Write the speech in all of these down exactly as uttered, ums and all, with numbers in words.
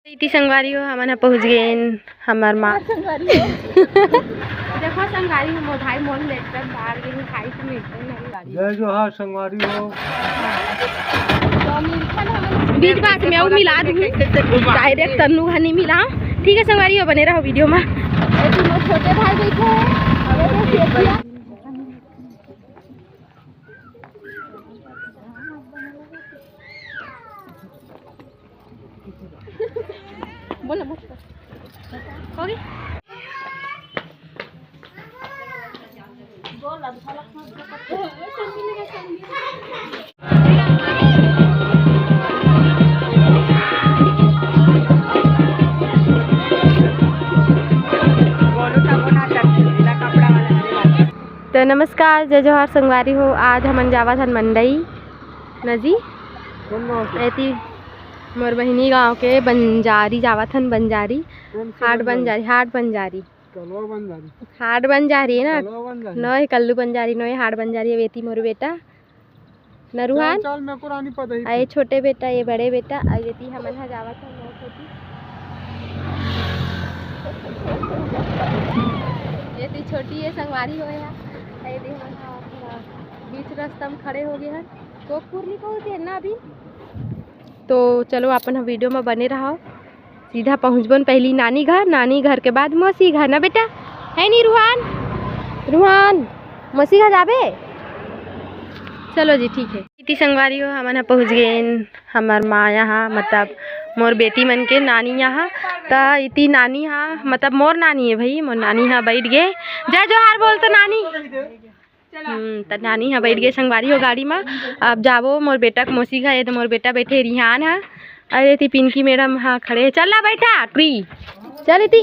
इति संगवारी हो, हमन ह पहुँच गेन हमर माँ। संगवारी हो। देखो संगवारी हो, मोर भाई मोर लेकर बाहर गेन, खाई तो मिलते नहीं। जय जोहार संगवारी हो। बीच बात में अउ मिला दूँ, डायरेक्ट तन्नू घनी मिला। ठीक है संगवारी हो, बने रहो वीडियो में। ये तीनों छोटे भाई बैठे हैं। बोलो, बोलो। हो गई? तो नमस्कार, जय जोहार संगवारी हो। आज हमन जावत हन मंडई नजी। कौन गाँव के? एती मोर बहिनी गांव के बंजारी जावत हन, बंजारी। कौन से हाट बंजारी? बंजारी, हाट बंजारी। कलवा बंजारी। हाट बंजारी है ना? कलवा बंजारी। नोए कल्लू बंजारी, नोए हाट बंजारी। अब एती मोर बेटा नरुहान। चल, चल, मेरे को रानी पता ही आ ये थी। छोटे बेटा, ये बड़े बेटा, आ ये ती हमन ह जावत हन नौ छोटी। ये ती छोटी ये संगवारी होए है। आ ये ती हमन ह थोड़ा बीच रास्ता में खड़े हो गए हैं। कोकपुर नहीं पहुँचे ना अभी। तो चलो, अपन ह वीडियो में बने रहो। सीधा पहुँचबन पहली नानी घर, नानी घर के बाद मौसी घर ना बेटा, है नी रुहान? रुहान, मौसी घर जाबे? चलो जी, ठीक है। इति संगवारी हो, हमन ह पहुँच गेन हमर माँ यहाँ, मतलब मोर बेटी मन के नानी यहाँ। त इति नानी हा, मतलब मोर नानी है भाई, मोर नानी हा बैठ गे। जय जोहार बोल तो नानी। हम्म, त नानी ह बैठ गे संगवारी हो गाड़ी म। अब जाबो मोर बेटा के मौसी घर, ये तो मोर बेटा बैठे रिहान ह, अउ ये ती पिंकी मैडम ह खड़े हे। चल ना बैठा, टुरी, चल इति।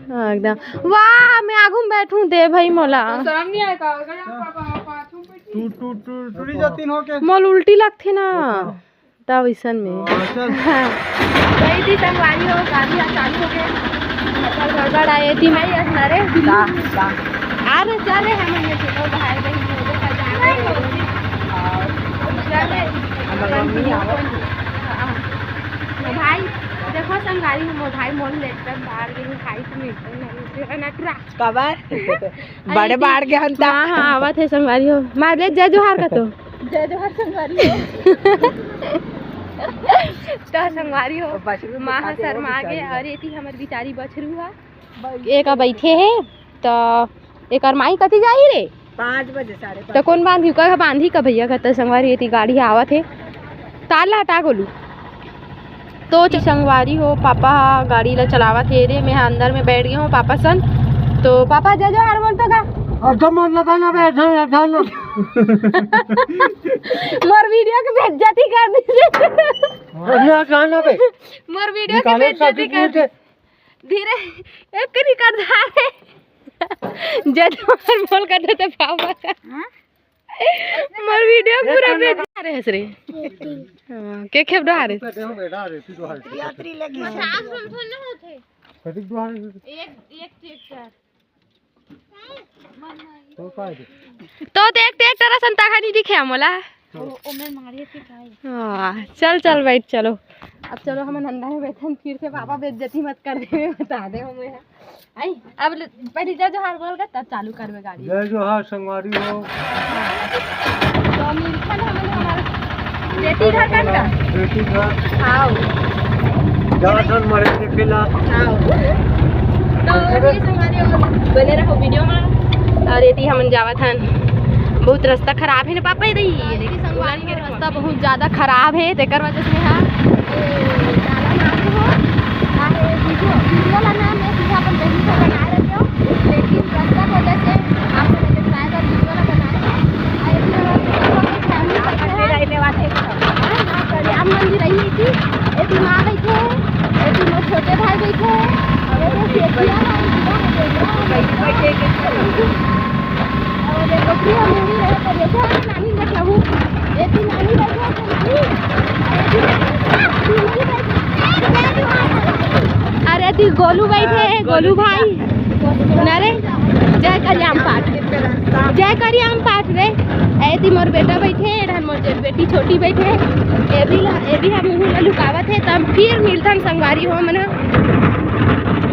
हाँ, एकदम। वाह, मैं आगू में बैठूं दे भाई मोला। शर्म नहीं आएगा? अगर आप पापा, पापा, तुम बैठिए। टू, टू, टू, टूरी जाती हो के? मोल उल्टी लगथे ना। तब अइसन में। हाँ, चल। हाँ। गई थी संगवारी हो, गाड़ी ह चालू हो गए। अकल गड़बड़ आए थी भाई, अस ना रे। का, का? आ रे, चल रे, हम ये चलो, भाई बहन हो गए, पहचान गए। हाँ। चल रे। हमर मम्मी आवत। हाँ। भाई, देखो संगवारी हो, मोर भाई मोर लेकर बाहर गए, खाई तो मिलते नहीं, तेरा नटरा। काबर? अरे बड़े ती-, बाढ़ के हन ता। हाँ, हाँ, आवत हे संगवारी हो। मार ले, जय जोहार का तो। जय जोहार संगवारी हो। तो संगवारी हो, और बछरू माँ दिखा दे, शर्मा वो आगे, बेचारी और ये थी हमर बिचारी बछरू हा। एक आ बैठे हे, तो एकर माई कति जाही रे? पाँच बजे, साढ़े पाँच। तो कौन बांधी? का बांधी का भैया? कहता संगवारी, ये थी गाड़ी आवत हे, तार ला हटा गोलू। तो च-, संगवारी हो, पापा ह गाड़ी ला चलावत हे रे, मैं ह अंदर में बैठ गई हूँ पापा सन। तो पापा जय जोहार बोल तो का? अच्छा, मन लगा ना बे, अच्छा, अच्छा ना। मोर वीडियो के बेइज्जती कर दीजिए। अच्छा, अच्छा ना बे। मोर वीडियो के निकालो बेइज्जती कर certificate। धीरे, एक नहीं कर धारे। जय जोहार बोल कर दे तो पापा का। हाँ? मोर वीडियो पूरा बेकार हे रे। हाँ, के खेप डोहारे? एक, एक चेक कर। तो देख, देख, तेरा संता खानी दिखे मोला। ओ, ओ, मैं मारे थे भाई। हाँ, चल, चल, बैठ, चलो। अब चलो, हम अंदर में बैठन, फिर से पापा बेइज्जती मत कर दे, बता दे हमें। आई, अब ले, पहले जय जोहार बोल के तब चालू करबे गाड़ी। जय जोहार संगवारी हो। तो मिलथन हमन हमारे बेटी घर कन का? बेटी घर। आओ। जात हन मरे देखे ला। आओ। तो ये संगवारी हो, बने रहो वीडियो में। और ये ती हमन जावत हन। बहुत रास्ता खराब है ना पापा, ये देखिए। संगवारी हो, रास्ता बहुत ज़्यादा खराब है, तेकर वजह से हा, ए, ज्यादा नाम हो, चाहे वीडियो, वीडियो ला नाम मैं सीधा अपन बहन से बना रही हूँ, लेकिन रास्ता की वजह से आप लोगों के साथ वीडियो ला बनाए हैं। और ये भी हमारे फैमिली बैठे हैं। हाँ, हाँ, राम मंदिर आई थी, ये दिमाग बैठे हैं, ये तीनों छोटे भाई बैठे हैं, और ये सेठिया भाई, और ये देखो, प्रिया मूवी रहे, तो देखो, नानी देख लहू। ए ती नानी बैठे हो, नानी। अरे ती गोलू बैठे हे, गोलू भाई। ना रे। जय करियाम पाठ, जय करियाम पाठ रे। एती मोर बेटा बैठे, एडहन मोर जे बेटी छोटी बैठे, एबी ला, एबी हम मुँह ला लुकावत हे। तब फिर मिलथन संगवारी हो मन,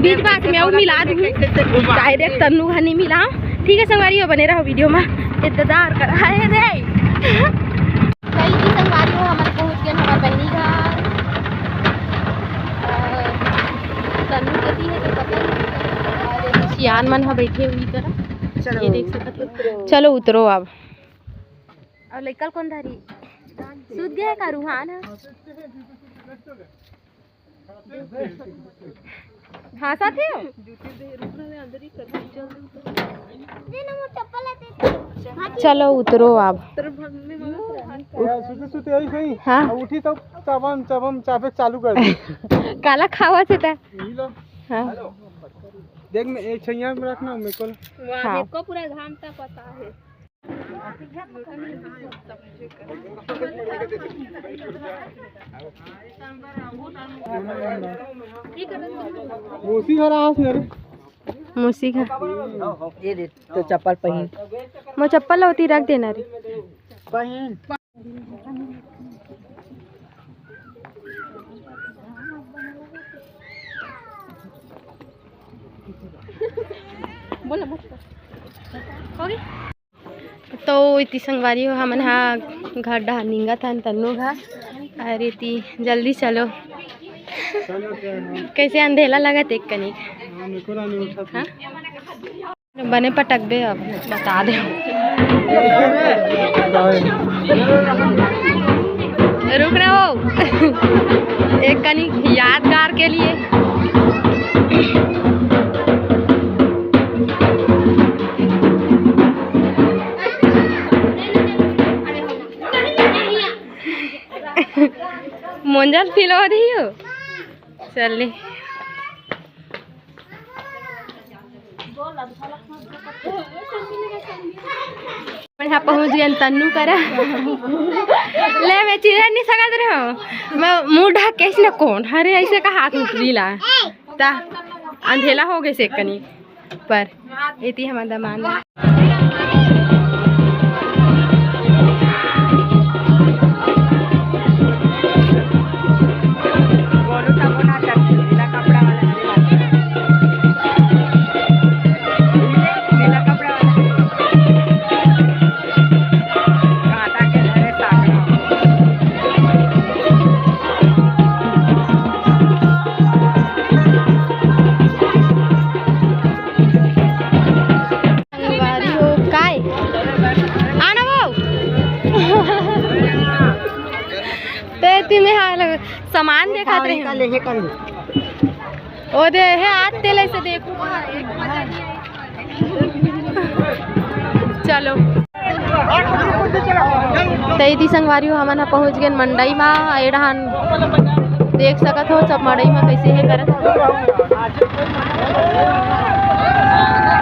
बीच बात में अउ मिला दूँ, डायरेक्ट तन्नू घनी मिला। ठीक है संगवारी हो, बने रहो वीडियो में। इंतजार कर, हाय रे। कई की संगवारी हो, हमन पहुँच गए हमार बहिनी घर। अ, तन्नू के दी है तो पता नहीं। और ये सियान मन ह बैठे हुई तरह। चलो। ये देख सकत हो। चलो उतरो अब। और लइका ल कौन धरी? सूत गए का रूहान ह? भाषा थे हो? चलो उतरो अब। यार, सुते सुते यही सही। हाँ। अब उठी तो चबम चबम चाबे चालू कर दी। काला खावा से ता। यही लो। हाँ। देख, मैं एक छैया में रखना, मेरे को। वाह, हाँ। इसको पूरा घाम का पता है। मौसी घर आस न रे। मौसी घर। ये दे तो चप्पल पहिन। मो चप्पल होती रख देना रे। पहिन। बोलो, बोलो। हो गई? तो इति संगवारी हो, हमन हा घर डहार निंगत हन तन्नू घर। अरे इति जल्दी चलो। कैसे अंधेला लगत एक कनिक। हाँ? बने पटकबे अब, बता दे। रुक ना हो। एक कनिक यादगार के लिए। मोंजल फील हो रही हो। चल ले। यहाँ पहुँच गए तन्नू करा। ले, मैं चिल्ला नहीं सकत रहे हो। मैं मुँह ढक के ऐसे न कौन, अरे ऐसे का हाथ उठली ला। ता अंधेला हो गए से कनी। पर एती हमर दमान। संगवारी हो, काय? आना वो। ते एती में हाल सामान देखत रहे। ओ दे हे, आज तेल ऐसे देखो। चलो। तो इति संगवारी हो, हमन ह पहुँच गए मंडई मा। एडहन देख सकत हो सब मंडई मा कैसे हे करत।